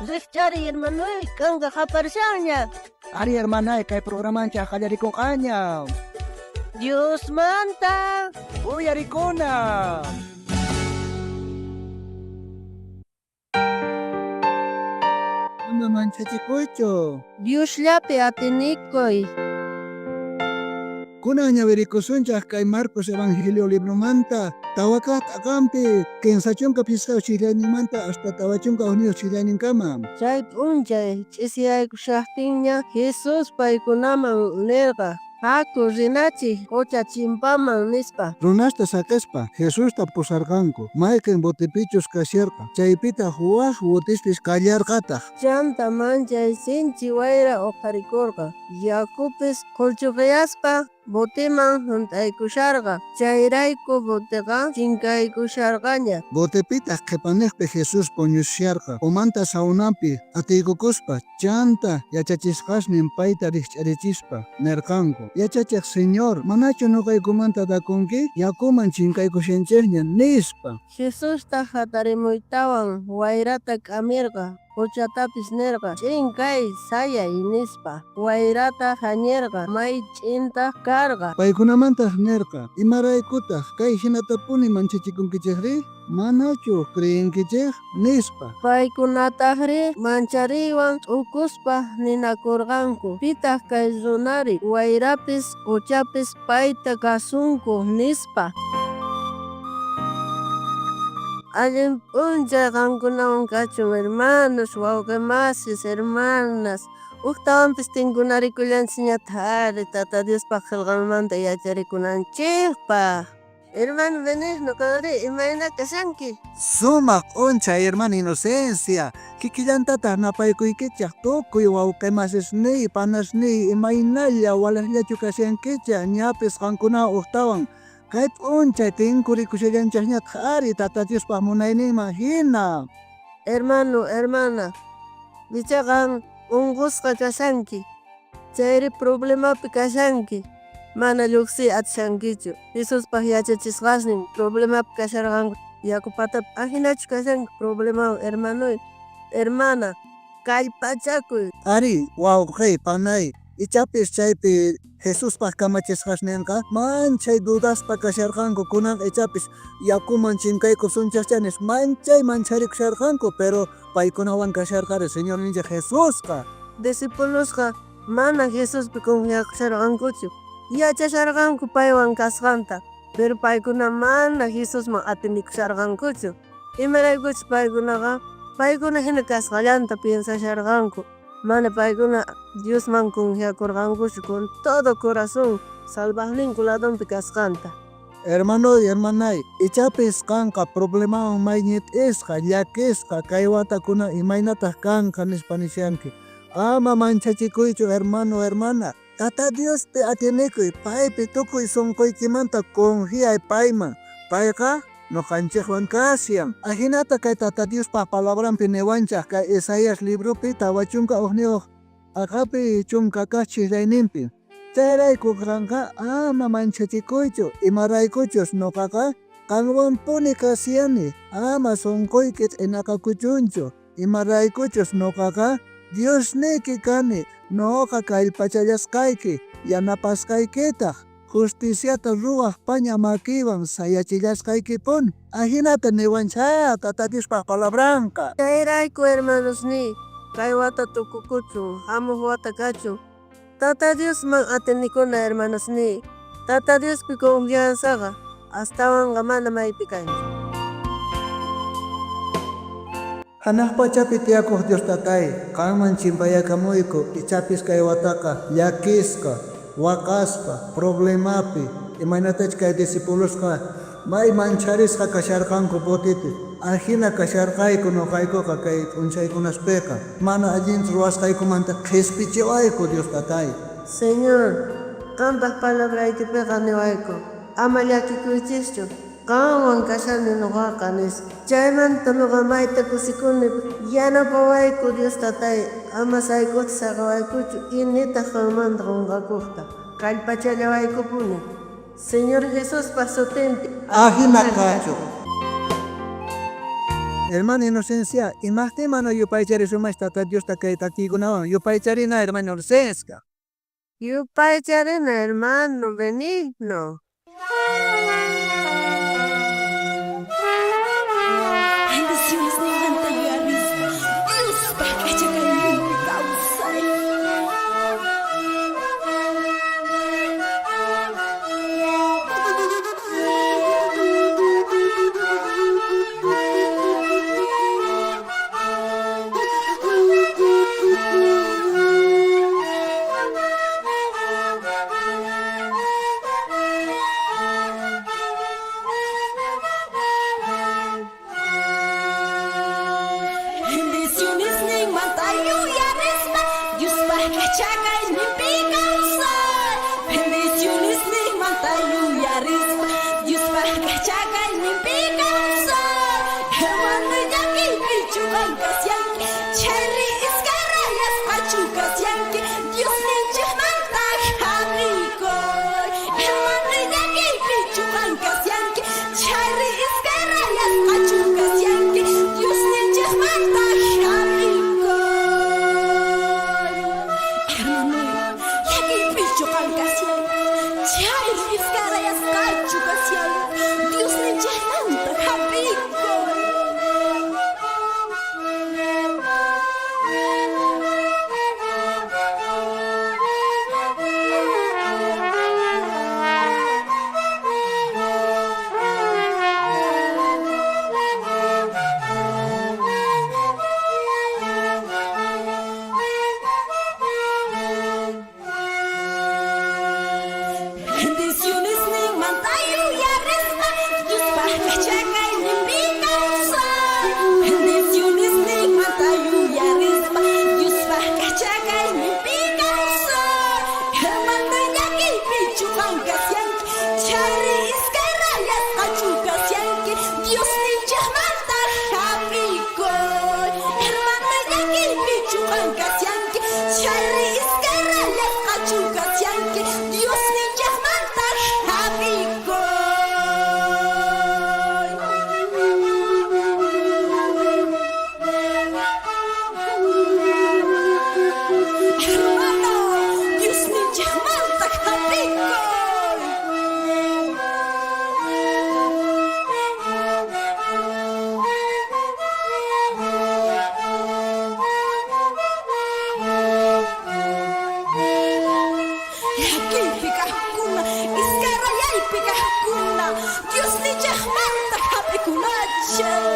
Rijch'ariy hermanoy, k'anqa qaparishanña. Ari hermanay, kay programanchej qallarikonqaña. Diosmanta Uyarikuna. Ama manchachikuychu. Diosllapi atinikuy. Kunan ñawirikusunchej kay Marcos Evangelio libromanta tawa kaj t'aqanpi 35 chijllayninmanta hasta 41 chijllayninkama. Chay p'unchay ch'isiyaykushajtinña, Jesús paykunaman nerqa: Jaku rinachej qocha chimpaman, nispa. Runasta saqespa, Jesusta pusarqanku, mayqen botepichus kasharqa, chaypitaj waj botespis kallarqataj. Chantá manchay sinch'i wayra oqharikorqa, yakupis qhollchoqeyaspa boteman junt'aykusharqa. Chayrayku boteqa chinkaykusharqaña. Botepitaj qhepanejpi Jesús puñusharqa, umanta sawnanpi atiykukuspa. Chantá yachachisqasnin payta rijch'arichispa, nerqanku: Yachachej Señor, manachu noqaykumanta dakunki? Yakuman chinkaykushanchejña, nispa. Jesustaj jatarimuytawan, wayrata k'amerqa, qochatapis nerqa: Ch'in kay, sayay, nispa. Wayrataj thañerqa, may ch'intaj karqa. Paykunamantaj nerqa: Imaraykutaj kay jinatapuni manchachikunkichejri? Manachu creenkichej? nispa. Paykunatajrí manchariywan t'ukuspa ninakorqanku: Pitaj kay runari? Wayrapis qochapis payta kasunku, nispa. Allin p'unchay qankunawan kachun, hermanos, wawqe masis, hermanas. Ujtawanpis tinkunarikullanchikñataq ari Tata Diospaq qillqanmanta yacharikunanchikpaq. Hermano Benigno, qanrí imayna kashanki? Sumaj p'unchay, hermana Inocencia. Kikillantataj napaykuykichej tukuy wawqemasisniy, panasniy, imaynalla walejllachu kashankichej, ñapis qankunawan ujtawan kay p'unchay tinkurikushallanchejñataj ari Tata Diospaj munayninman jina. Hermano, hermana, ichá qan onqosqa kashanki, chayri problemapi kashanki, mana lluqsiy atishankichu. Jesuspaj yachachisqasnin problemapi kasharqanku yaku patapi. Ajinachu kashanki problemawan, hermanoy, hermana? Kallpachakuy. Arí, wawqey, panay, ichapis chaypi Jesuspaj kamachisqasnenqa manchay dudaspa kasharqanku, kunan ichapis yakuman chinkaykusunchejchá nispa manchay mancharikusharqanku, pero paykunawan kasharqari Señorninchej Jesusqa. Discipulosqa mana Jesuspi confiakusharqankuchu. Yachasharqanku paywan kasqanta, pero paykuna mana Jesusman atinikusharqankuchu. Imaraykuchus paykunaqa paykuna jina kasqallanta piensasharqanku. Mana paykuna Diosman confiakurqankuchu con todo corazón salvajninku ladonpi kasqanta. Hermanoy, hermanay, ichapis qanqa problemawan may ñit'isqa, llakisqa, kay watakuna imaynataj kanqa nispa nishanki. Ama manchachikuychu, hermano, hermana. Tata Diospi atienekuy, paypi tukuy sonqoykimanta confiay payman. Payqa noqanchejwan kashan. Ajinata kay Tata Diospa palabranpi niwanchej kay Isaías libropi 41 t'aqapi 10 kaj chijllayninpi. Chayrayku qanqa ama manchachikuychu, imaraykuchus noqaqa qanwanpuni kashani. Ama sonqoyki ch'inaqakuchunchu, imaraykuchus noqaqa Diosniyki kani, noqa kallpachallasqayki, yanapasqaykitaj, justiciata ruwaj paña makiywan sayachillasqaykipuni. Ajinata niwanchej Tata Diospa palabranqa. Chayrayku, hermanosniy, kay wata tukukuchun, jamuj wata kachun. Tata Diosman atinikuna, hermanosniy. Tata Diospi confianzaqa astawanqa mana maypi kanchu. Janaj pachapi tiyakoj Dios Tatay, qanman chimpayakamuyku, ichapis kay wataqa llakisqa, waqaspa, problemapi, imaynatachus kay discipulosqa may mancharisqa kasharqanku botepi, ajina kasharqayku noqaykoqa kay p'unchaykunaspeqa. Mana allinta ruwasqaykumanta qhespichiwayku, Dios Tatay. Señor, qanpaj palabraykipeqa niwayku, ama llakikuychischu, qanwan kashani noqaqa, nispa. Chaymanta noqa mayta kusikuni, yanapawayku Dios Tatay, ama sayk'uta saqewaykuchu, y nitaj qanmanta qonqakojta. Kallpachallawaykupuni. Señor Jesuspa sutinpi. Ajina kachun. Hermana Inocencia, imajtin mana yupaycharisumash Tata Diosta kay takiykunawan? Yupaycharina, hermana Inocencia. Yupaycharina, hermano Benigno. Bendicionesninmanta yuyarispa Diospa k'acha kayninpi kawsay. Bendicionesninmanta yuyarispa Diospa k'acha kayninpi kawsay. Bendicionesninmanta yuyarispa Diospa k'acha kayninpi kawsay. Hermano, llakiypichu qan kashanki, chayri iskayrayasqachu kashanki, Diosninchejmanta jap'ikuy. Hermano, llakiypichu qan kashanki, chayri iskayrayasqachu kashanki, Diosninchejmanta jap'ikuy. Hermano, llakiypichu qan kashanki, chayri iskayrayasqachu kashanki, Diosninchejmanta jap'ikuy. Bendicionesninmanta yuyarispa Diospa k'acha kayninpi kawsay. Bendicionesninmanta yuyarispa Diospa k'acha kayninpi kawsay. Hermano, llakiypichu qan kashanki, chayri iskayrayasqachu kashanki, Diosninchejmanta jap'ikuy. Hermano, llakiypichu qan kashanki, chayri iskayrayasqachu kashanki, Diosninchejmanta jap'ikuy. Hermano, Diosninchejmanta jap'ikuy. Llakiypi kajkuna, iskayrayaypi kajkuna, Diosninchejmanta jap'ikunachej.